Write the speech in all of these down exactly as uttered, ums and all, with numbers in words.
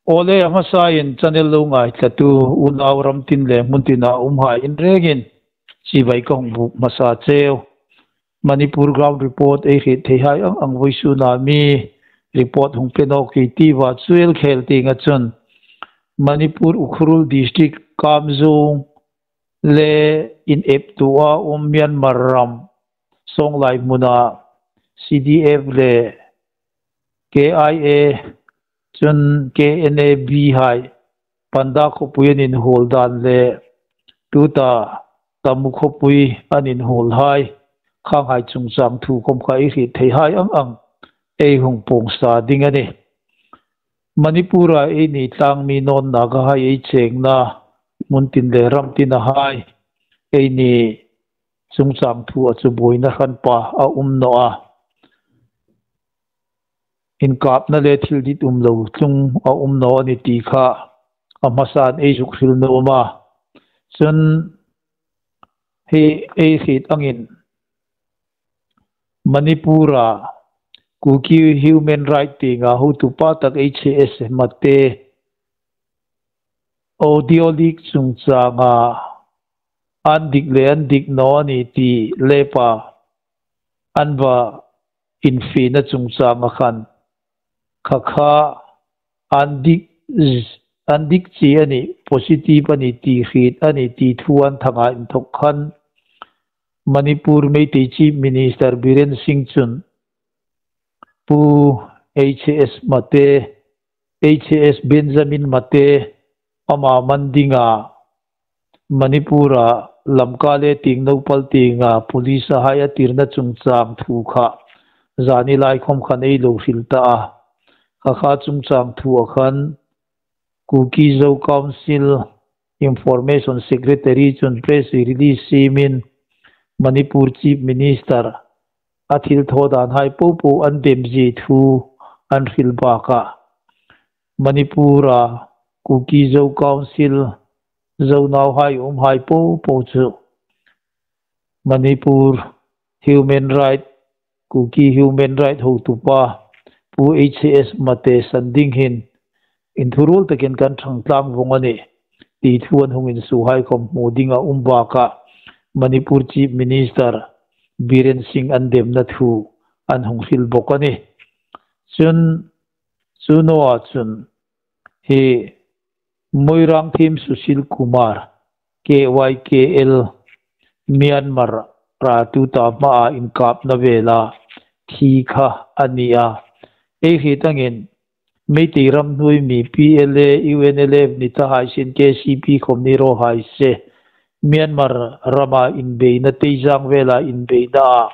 Awle, a hmasain channel lo ngaithlatu unau ram tin le hmun tina umhai in rengin chibai ka hung buk hmasa cheu. Manipur ground report ei hriet theihai ang ang vawisuna mi report hung pe nawk ei tiva chu el khel tienga chun Manipur Ukhrul District Kamjong le ineptu a um Myanmar ram Songlai hmuna C D F le K I A chun K N A B hai Panda khawpui an inhuol dan le tuta Tamu khawpui an inhuol hai khanghai chungchang thu khom kha ei hriet theihai ang ang ei hung puong sa ding a nih. Manipura eini tlangmi nawn Nagahai ei chengna hmun tin le ram tina hai eini chungchang thu a chu buoina hran pa a um naw a. Inkapna le thil dit um lo tlung a um naw a ni ti kha a hmasan ei zuk hril nuom a. Chun hi ei hriet angin Manipura Kuki Human Right tienga hotupa tak H S Mate audio leak chungchanga an dik le an dik naw a ni ti lepa an va infiena chungchanga khan kha kha an dik, an dik chi a ni, positive a ni ti hriet a ni ti thu an thanga inthok khan Manipur Meitei Chief Minister Biren Singh chun Pu H S Mate, H S Benjamin Mate ama man dinga Manipura Lamka le tieng Naupal tienga police a hai a tirna chungchang thu kha zani lai khom khan ei lo hril ta a. Kha kha chungchang thu a khan Kuki Zo Council Information Secretary chun press release siemin Manipur Chief Minister a thil thaw dan hai popo an dem zie thu an hril bak a. Manipura Kuki Zo Council Zo nauhai um hai popo chu Manipur Human Right, Kuki Human Right hotupa Pu H S Mate san ding hin inthuruol takin kan ṭhang tlang vong a nih ti thu an hung insuo hai khom hmu ding a um bak a. Manipur Chief Minister Biren Singh an demna thu an hung hril bok a nih. Chun chu nawa chun hi Moirangthem Sushil Kumar, K Y K L, Myanmar-a tuta hmaa inkapna vela thi kha a ni a. Ei hriet angin Meitei ram hnuoi mi P L A, U N L F ni ta hai sien, K C P khom ni raw hai se, Myanmar rama inbeina, Teizang vela inbeina a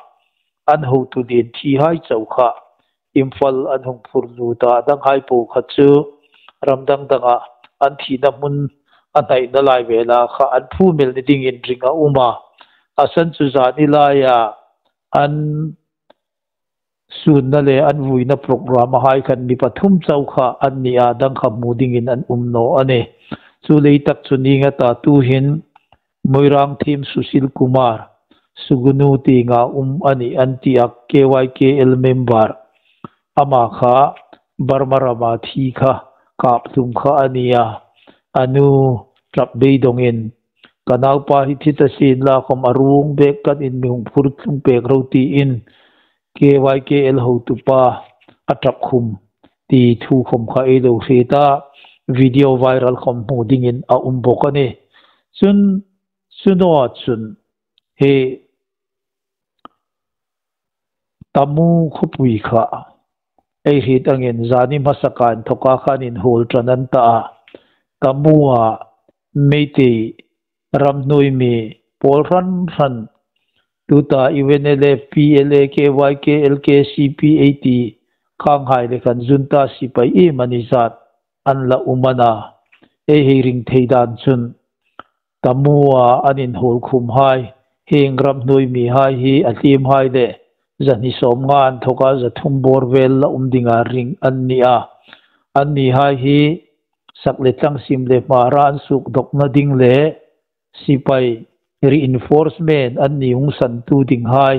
an hotu dien thi hai chau kha Imphal an hung phur lut a, dang hai po kha chu ram dang danga an thina hmun a hnaina lai vela kha an phu mel ni dingin ring a um a. A san chu zani laia an sunna le an vuina program a hai khan mi pathum chau kha an ni a, dang kha hmu dingin an um naw a nih. Chu lei tak chu ni nga ta tu hin Moirangthem Sushil Kumar, Sugnu tienga um a nih an ti a, K Y K L member. Ama kha Burma rama thi kha kap tlung kha a ni a. A nu ṭap beidongin ka naupa hi thi ta sien la khom a ruong bek kan in mi hung phur tlung pek ro tiin K Y K L hotupa a ṭap khum ti thu khom kha ei lo hriet a, video viral khom hmu dingin a um bok a nih. Chun chu nawa chun hi Tamu khawpui kha ei hriet angin zani hmasaka inthoka khan inhuol ṭan an ta a. Tamua Meitei ram hnuoi mi pawl hran hran tuta U N L F, P L A, K Y K L, K C P ei ti khanghai le khan junta sipai iem a ni zat an la um a na. Ei hei ring thei dan chun Tamua an inhuol khum hai, hieng ram hnuoi mi hai hi a hliem hai le zahni sawmnga inthoka zathum bawr vel la um dinga ring an ni a. Anni hai hi sak le tlang, sim le hmara an suk dawkna ding le sipai reinforcement anni hung santu ding hai,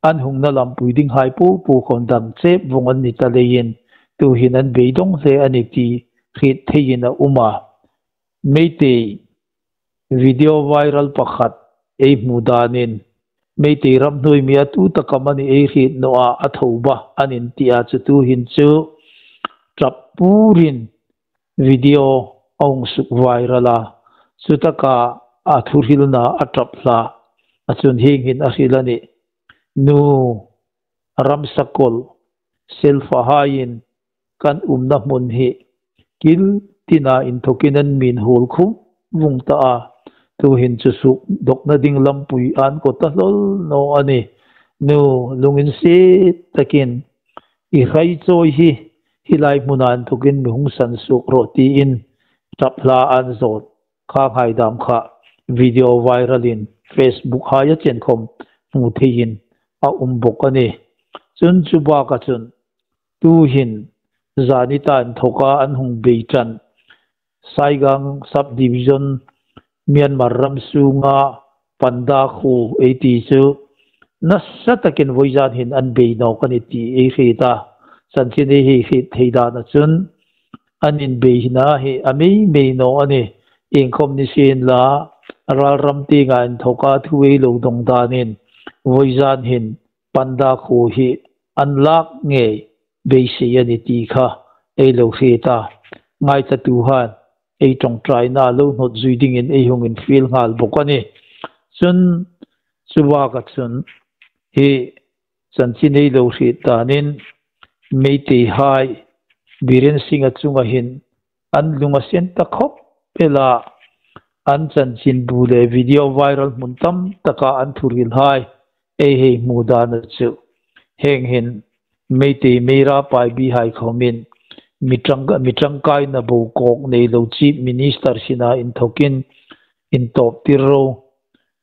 an hungna lampui ding hai popo khom dam chep vong an ni ta leiin, tu hin an beidong hle a ni ti hriet theiin a um a. Meitei video viral pakhat ei hmu danin, Meitei ram hnuoi mi a tu tak amani ei hriet naw a, a tho ba an inti a, chu tuhin chu ṭap purin video a hung suk viral a, chutaka a thuhrilna a ṭap hlak a, chun hieng hin a hril a nih. Nu, ram sakol, selfahaiin kan umna hmun hi kil tina inthokin an min huol khum vung ta a, tuhin chu sukdawkna ding lampui an ko ta hlawl naw a nih. Nu, lunginsiet takin i hrai chawi hi hi lai hmuna inthokin mi hung sansuok rawh, tiin ṭap hla an zawt. Kha hai dam kha video viral-in Facebook haia chen khom hmu theiin a um bawk a nih. Chun chu baka chun tuhin zani ta inthoka an hung bei ṭan Saigang Subdivision, Myanmar ram sunga Panda khuo ei ti chu nasa takin vawizan hin an bei nawk a nih ti ei hriet a. Chanchin ei hei hriet thei dana chun an inbeina hi a mei mei naw a nih. Iengkhom ni sien la, ralram tienga inthoka thu ei lo dawng danin vawizan hin Panda khuo hi an lak ngei beisei a nih ti kha ei lo hriet a. Ngaithlatuhai ei ṭawngṭaina lo hnawt zui dingin ei hung infiel nghal bawk a nih. Chun chu baka chun hi chanchin ei lo hriet danin Meiteihai Biren Singh-a chunga hin an lung a sen ta khawp el a, an chanchin bu le video viral hmun tam taka an thuhrilhai ei hei hmu dana chu, hieng hin Meitei Meira Paibi hai khomin mi ṭang-, mi ṭangkaina bo kawk nei lo Chief Minister sina inthokin intawp tir ro,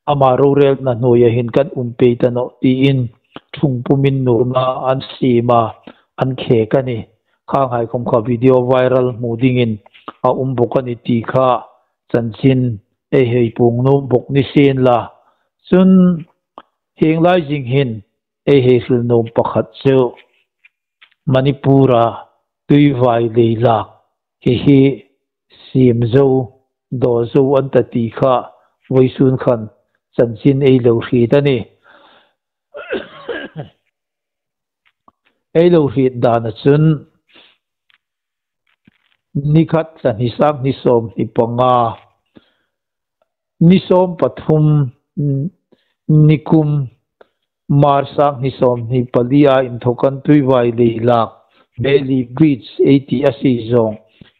ama rorelna hnuoia hin kan um pei ta nawh tiin ṭhung pumin nurna an siem a, an khek a nih. Kha hai khom kha video viral hmu dingin a um bawk a nih ti kha chanchin ei hei puong nuom bawk ni sien la. Chun hieng lai zing hin ei hei hril nuom pakhat chu Manipur-a tuivai leilak hi hi siem zo, daw zo an ta ti kha vawisun khan chanchin ei lo hriet a nih. Ei lo hriet dana chun ni khat, Chahni, sanghni sawmhni panga, ni sawm pathum, nikum, March sanghni sawmhni palia inthokin tuivai leilak, Bailey Bridge ei ti a, Seizawng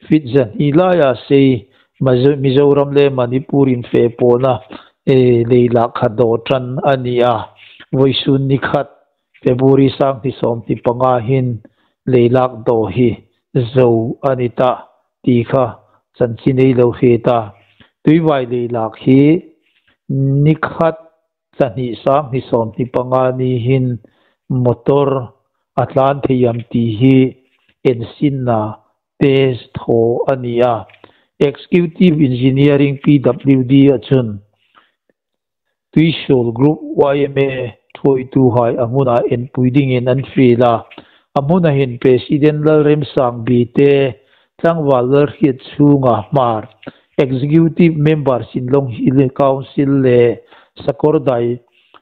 fit zahni laia sei Mizo-, Mizoram le Manipur infe pawna, eh, leilak kha daw ṭan a ni a. Vawisun ni khat, February sanghni sawmhni panga hin leilak daw hi zo a ni ta ti kha chanchin ei lo hriet a. Tuivai leilak hi ni khat, Chahni, sanghni sawmhni panga ni hin motor a tlan thei am ti hi ensinna test thaw a ni a. Executive Engineering P W D-a chun Tuisuol Group Y M A thuoituhai a hmuna enpui dingin an fiel a. A hmuna hin President Lalremsangbi te, tlangval Lalhriatchhunga Hmar, Executive Member Sinlong Hill Council le Sakawrdai,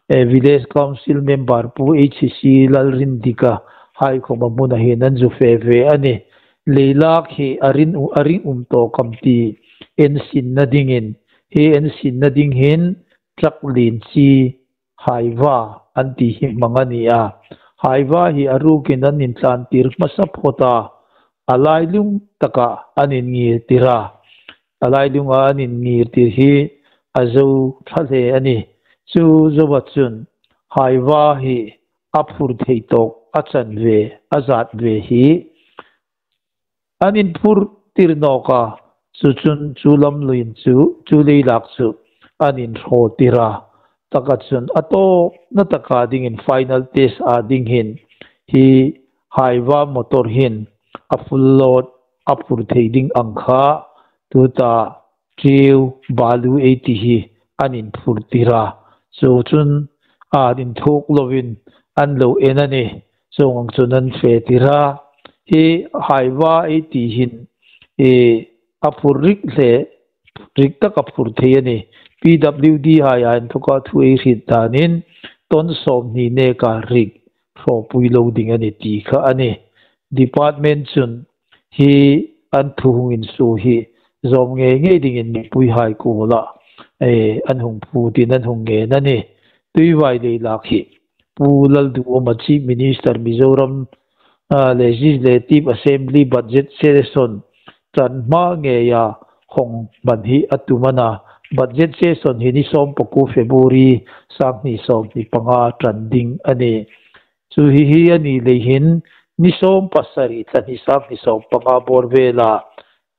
eh, Village Council Member Pu H C Lalrindika hai khom a hmuna hin an zu fe ve a nih. Leilak hi a ring u-, a ring um tawk am ti ensinna dingin, hi ensinna ding hin truck lien chi Haiva an ti hi hmang a ni a. Haiva hi a rukin an intlantir hmasa phawt a, a lailung taka an inngirtir a. A lailunga an inngirtir hi a zo ṭha hle a nih. Chu zoa chun Haiva hi a phur thei tawk a chan ve, a zat ve hi an inphur tir nawk a, chu chun chu lam luin chu, chu leilak chu an inhraw tir a. Taka chun a tawpna taka dingin final test-a ding hin hi Haiva motor hin a full load a phur thei ding ang kha tuta tiu balu ei ti hi an inphur tir a. Chu chun an inthuok lovin an lo en a nih. Chuong ang chun an fe tir a. Hi Haiva ei ti hin e, a phur rik hle, rik tak a phur thei a nih. P W D hai inthoka thu ei hriet danin ton sawmhni neka rik hrawpui lo ding a nih ti kha a nih. Department chun hi an thu hung insuo hi zawm ngei ngei dingin mipuihai kuoma, e, an hung phutin an hung ngen a nih. Tuivai Leilak hi Pu Lalduhoma Chief Minister Mizoram, a, Legislative Assembly budget session ṭan hma ngeia hawng hman hi a tum a na. Budget session hi ni sawm pakuo February sanghni sawmhni panga ṭan ding a nih. Chu hi hi a ni lei hin ni sawm pasari thla ni sanghni sawm panga bawr vela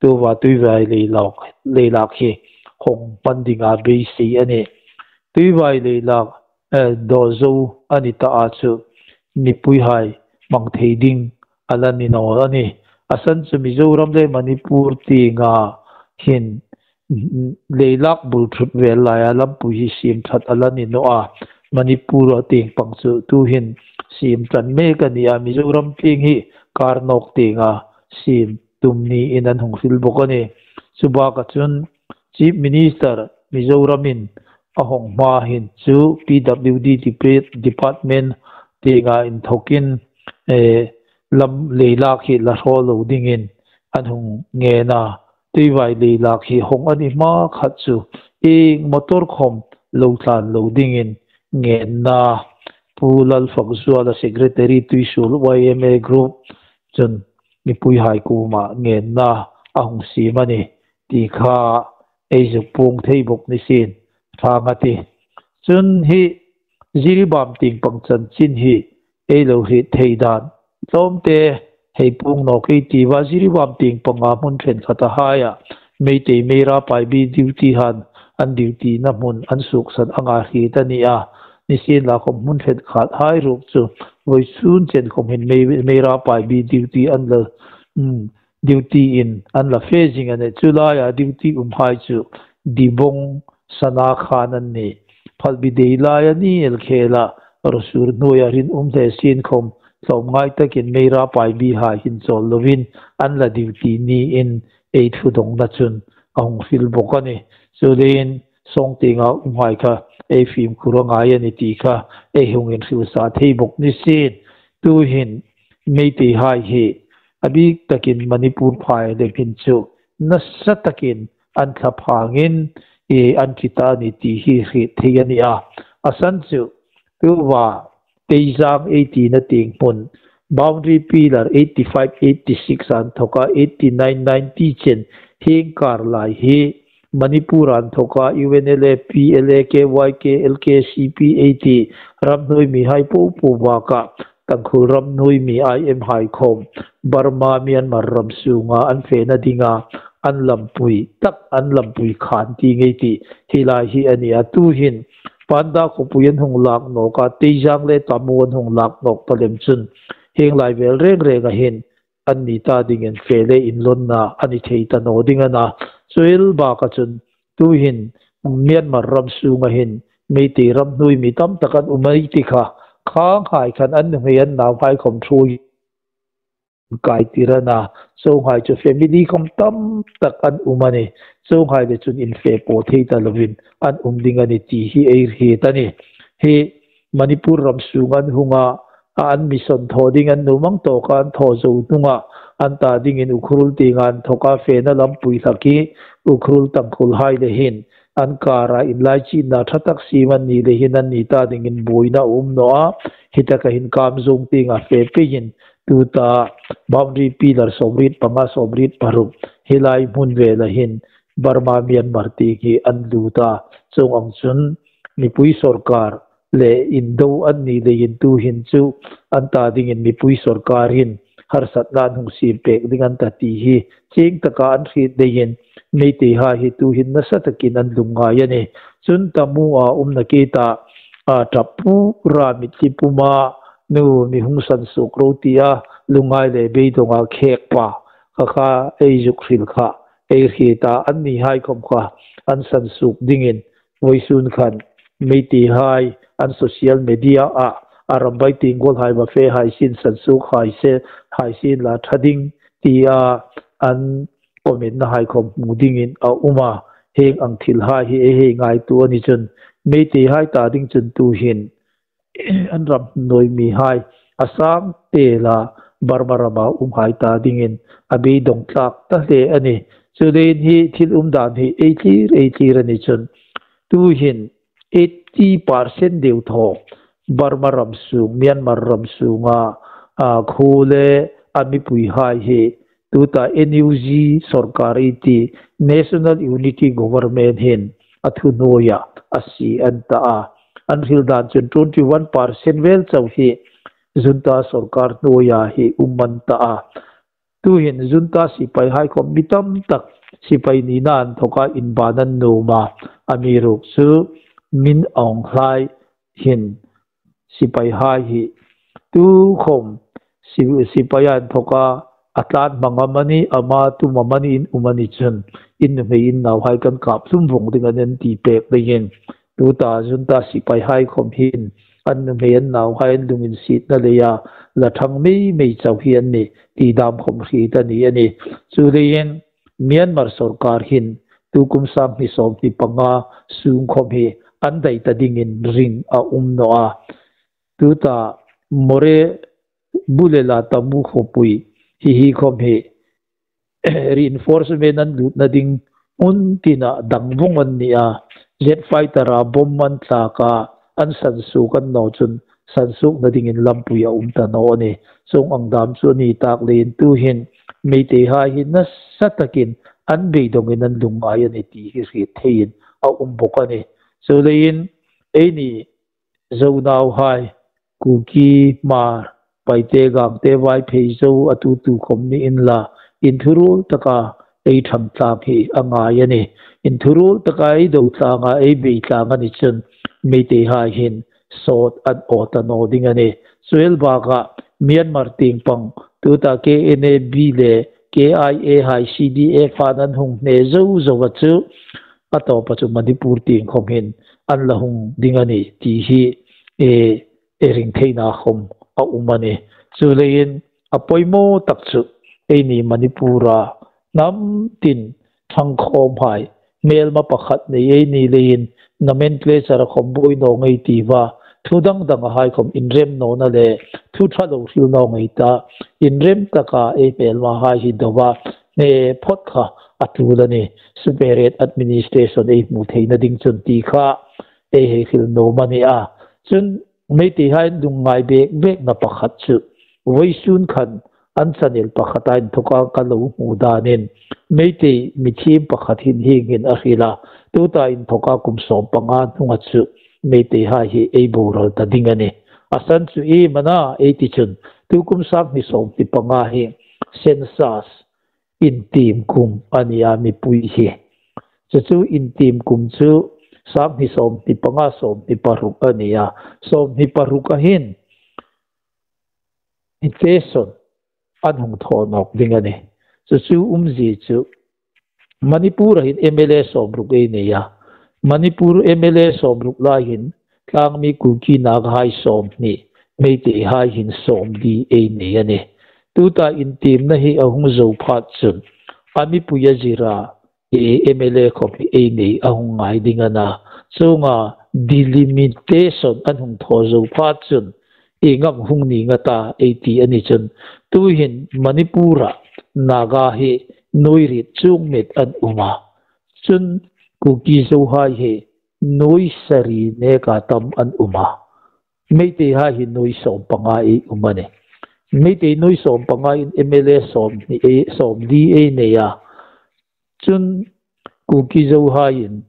tuva Tuivai Leilak, Leilak hi hawng hman dinga beisei a nih. Tuivai Leilak, eh, dawr zo a ni ta a chu mipuihai hmang thei ding a la ni naw a nih. A san chu Mizoram le Manipur tienga hin, mm, Leilak bul ṭhut vel laia lampui hi siem ṭhat a la ni naw a. Manipur tieng pang chu tuhin siem ṭan mek a ni a, Mizoram tieng hi kar nawk tienga siem tum niin an hung hril bawk a nih. Chu baka chun Chief Minister Mizoramin a hawng hma hin chu P W D dep-, Department tienga inthokin, eh, lam Leilak hi la hraw lo dingin an hung ngen a. Tuivai Leilak hi hawng a ni hma khat chu ieng motor khawm lo tlan lo dingin ngenna. Pu Lalfakzuala Secretary Tuisuol Y M A Group chun mipuihai kuoma ngenna a hung siem a nih ti kha ei zuk puong thei bawk ni sien ṭha a tih. Chun hi Jiribam tieng pang chanchin hi ei lo hriet thei dan tlawmte hei puong nawk ei tiu a. Jiribam tieng panga hmun ṭhenkhat a haia Meitei Meira Paibi duty han an duty-na hmun an suoksan anga hriet a ni a. Nisienlakhawm hmun ṭhenkhat hai ruok chu vawisun chen khawm hin Mei-, Meira Paibi duty an la, um, duty-in an la fe zing a nih. Chu laia duty umhai chu Dibong Sana khan an nih. Phalbi dei lai a ni el khela, ruosur hnuoia rinum hle sien khawm tlawmngai takin Meira Paibi hai hin chawl lovin an la duty niin ei thudongna chun a hung hril bawk a nih. Chuleiin sawng tienga umhai kha ei fimkhur a ngai a nih ti kha ei hung inhrilsa thei bawk ni sien. Tuhin Meiteihai hi a bik takin Manipur phai lem hin chu nasa takin an thlaphangin, e, an ṭi ta a nih ti hi hriet thei a ni a. A san chu tuva Teizang ei tina tieng hmun, boundary pillar eighty five, eighty six a inthoka eighty nine, ninety chen hieng kar lai hi Manipur a inthoka U N L A, P L A, K Y K, L K C P ei ti ramhnuoi mihai popo baka Tangkhul ramhnuoi mi I M hai khawm Burma, Myanmar ram sunga an fena dinga an lampui tak, an lampui khan ti ngei ti hi lai hi a ni a. Tuhin Panda khawpui an hung lak nawk a, Teizang le Tamu an hung lak nawk ta lem chun hieng lai vel reng renga hin an ni ta dingin fe le inlawnna a ni thei ta naw ding a na. Chu el baka chun tuhin Myanmar ram sunga hin Meitei ramhnuoi mi tam tak an um ei ti kha, khanghai khan an nuhmei an nauhai khawm ṭhuoi kai tir a na. Chuonghai chu family khawm tam tak an um a nih. Chuonghai le chun infe paw thei ta lovin an um ding a nih ti hi ei hriet a nih. Hi Manipur ram sunga an hung a, a an mission thaw ding an nuom ang tawka an thaw zo hnunga an ta dingin Ukhrul tienga inthoka fena lampui hlak hi Ukhrul Tangkhulhai le hin an kara inlaichitna ṭha tak siem an ni le hin an ni ta dingin buoina a um naw a. Hi taka hin Kamjong tienga fe peiin tuta boundary pillar sawmriet panga, sawmriet paruk hi lai hmun vela hin Burma, Myanmar tieng hi an lut a. Chuong ang chun mipui sawrkar le indo an ni leiin tuhin chu an ta dingin mipui sawrkarin harsatna an hung siem pek ding an ta ti hi chieng taka an hriet leiin Meiteihai hi tuhin nasa takin an lungngai a nih. Chun Tamua umna kei ta, a, Ṭapura mitthli puma nu mi hung sansuok ro tia lungngai le beidonga khek pa kha kha ei zuk hril kha ei hriet a, annihai khawm kha an sansuok dingin vawisun khan Meiteihai an social media-a, a rambai tieng guolhai va fe hai sien, sansuok hai se, hai sien la ṭha ding tia an comment-na hai khawm hmu dingin a um a, hieng ang thil hai hi ei hei ngaituo a ni chun, Meitei hai ta ding chun tuhin an ram hnuoi mi hai a sang tel a, Burma rama um hai ta dingin a beidong tlak ta hle a nih. Chuleiin hi thil um dan hi ei thlir, ei thlir a ni chun, tuhin eighty percent deu thaw Burma ram sung, Myanmar ram sunga, a, khuo le a mipui hai hi tuta N U G sawrkar ei ti, National Unity Government hin a thuhnuoia a sie an ta a. An hril dan chun twenty one percent vel chau hi junta sawrkar hnuoia hi um an ta a. Tuhin junta sipai hai khawm mi tam tak sipai nina an thawka inban an nuom a, amiruokchu Min Aung Hlaing hin sipai hai hi tukhawm si-, sipai an thawka a tlan hmang amanih, ama tum amanih in um a ni chun, in nuhmei in nauhai kan kap hlum vawng ding a nih an ti pek leiin, tuta junta sipai hai khawm hin an nuhmei an nauhai an lunginsietna leia la thang mei mei chau hi an nih ti dam khawm hriet a ni a nih. Chuleiin Myanmar sawrkar hin tukum sang hni sawmhni panga sung khawm hi an dai ta dingin ring a um naw a. Tuta Moreh Bulela Tamu khawpui hi hi khawm hi reinforcement an lutna ding hmun tina dang vawng an ni a, jet fighter-a bomb an tlak a, an sansuok an naw chun sansuokna dingin lampui a um ta naw a nih. Chuong ang dam chu a ni tak leiin tuhin Meitei hai hi nasa takin an beidongin an lungngai a nih ti hi hriet theiin a um bawk a nih. Chuleiin eini Zo nauhai, Kuki, Hmar, Paite, Gangte, Vaiphei, Zo a tu tu khawm ni inla, inthuruol taka ei ṭhang tlak hi a ngai a nih. Inthuruol taka ei do tlanga ei bei tlang a ni chun Meitei hai hin sawt an aw ta naw ding a nih. Chu el bakah Myanmar tieng pang tuta K N A B le K I A hai C D F han an hung hne zo zo a chu, a tawpa chu Manipur tieng khawm hin an la hung ding a nih ti hi, e, e ring theina khawm a um a nih. Chuleiin a poimaw tak chu eini Manipur-a hnam tin ṭhang khawm hai hmelma pakhat nei ei ni leiin nomenclature-a khawm buoi naw ngei ti va, thu dang danga hai khawm inrem nawna le thu ṭha lo hril naw ngei ta, inrem taka ei hmelma hai hi do va, hne phawt kha a ṭul a nih. Separate administration ei hmu theina ding chun ti kha ei hei hril nuom a ni a. Chun Meitei hai lungngai bek bekna pakhat chu vawisun khan an channel pakhata inthawka ka lo hmu danin Meitei mi thiem pakhat hin hieng hin a hril a, tuta inthawka kum sawm panga hnunga chu Meitei hai hi ei boral ta ding a nih. A san chu iem a na ei ti chun, tukum sang hni sawmhni panga hi census intiem kum a ni a, mipui hi. Chu chu intiem kum chu sang hni sawmhni panga sawmhni paruk a ni a. Sawmhni paruk a hin mutation an hung thaw nawk ding a nih. Chu chu umzie chu Manipur-a hin M L A sawmruk ei nei a. Manipur M L A sawmruk lai hin tlangmi Kuki Naga hai sawmhni, Meitei hai hin sawmli ei nei a nih. Tuta intiemna hi a hung zo phat chun a mipui a zira, e, M L A khawm hi ei nei a hung ngai ding a na. Chuonga delimitation an hung thaw zo phat chun ieng am hung ning a ta ei ti a ni chun, tuhin Manipur-a Naga hi nuoi riet chuong met an um a. Chun Kuki Zo hai hi nuoi sari neka tam an um a. Meitei hai hi nuoi sawm panga ei um a nih. Meitei nuoi sawm pangain M L A sawmhni ei, sawmli ei nei a. Chun Kuki Zo haiin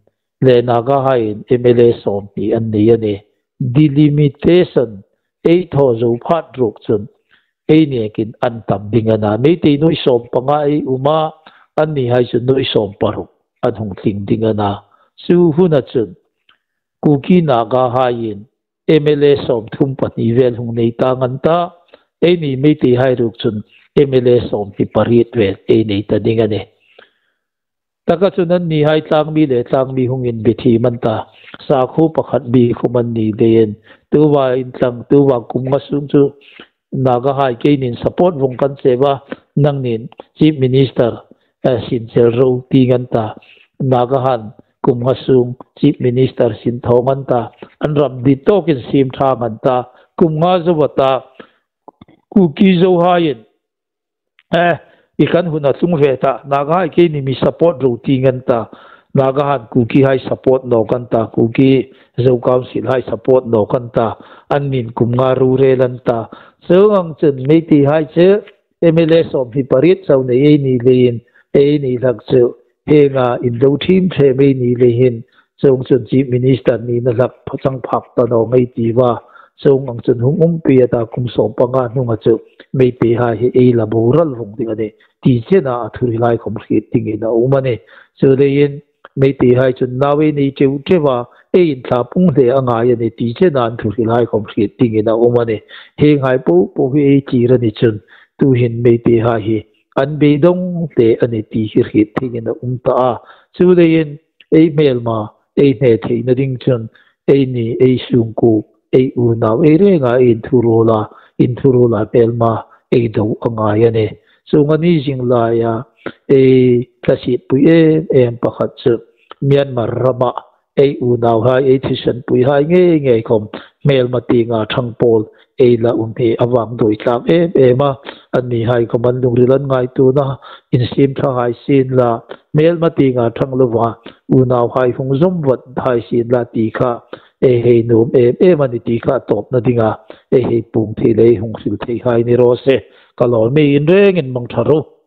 le Naga haiin M L A sawmhni an nei a nih. Delimitation ei thaw zo phat ruok chun ei nekin an tam ding a na. Meitei nuoi sawm panga ei um a, anni hai chu nuoi sawm paruk an hung tling ding a na. Chu huna chun Kuki Naga haiin M L A sawmthum pahni vel hung nei ta ngan ta, eini Meitei hai ruok chun M L A sawmhni pariet vel ei nei ta ding a nih. Taka chun anni hai tlangmi le tlangmi hung inbe thiem an ta. Sakhuo pakhat biek khum an ni leiin, tuva intlang, tuva kum nga sung chu Naga hai keinin support vawng kan che a, nangnin Chief Minister eh, sin chel ro ti ngan ta. Nagahan kum nga sung Chief Minister sin thaw ngan ta. An ram dit tawkin siem ṭha ngan ta. Kum nga zo a ta. Kuki Zo haiin, eh, i kan hun a tlung ve ta. Nagahai keini mi support ro ti ngan ta. Nagahan Kukihai support naw kan ta. Kuki Zo Council hai support naw kan ta. An nin kum nga ro rel an ta. Chuong ang chun Meiteihai chu M L A sawmhni pariet chau nei ei ni leiin, eini hlak chu hienga inlo thiem thiem ei ni leiin, chuong chun Chief Minister nina hlak chang phak ta naw ngei ti va. Chuong ang chun hung umpi a ta, kum sawm panga hnunga chu Meiteihai hi ei la boral vawng ding a nih ti chena a thuhrilhai khawm hriet dingin a um a nih. Chuleiin Meiteihai chun nau ei nei ṭeu ṭeu a, ei inthlapung hle a ngai a nih ti chena an thuhrilhai khawm hriet dingin a um a nih. Hienghai po po hi ei thlir a ni chun, tuhin Meiteihai hi an beidawng hle a nih ti hi hriet theiin a um ta a. Chuleiin ei hmelma ei hne theina ding chun, eini, ei sungkuo, ei unau, ei renga ei inthuruol a, inthuruola hmelma ei do a ngai a nih. Chuong a ni zing laia ei thlasietpui em em pakhat chu Myanmar rama ei unauhai, ei thisanpuihai ngei ngei khawm hmelma tienga ṭhang pawl ei la um hi a vangduoi tlak em em a. Annihai khawm an lungril an ngaituona, insiem ṭha hai sien la, hmelma tienga ṭhang lova unauhai hung zawm vat hai sien la ti kha ei hei nuom em em a nih ti kha tawpna dinga ei hei puong thei le hung hril thei hai ni raw se. Ka lawm, in rengin mang ṭha ro.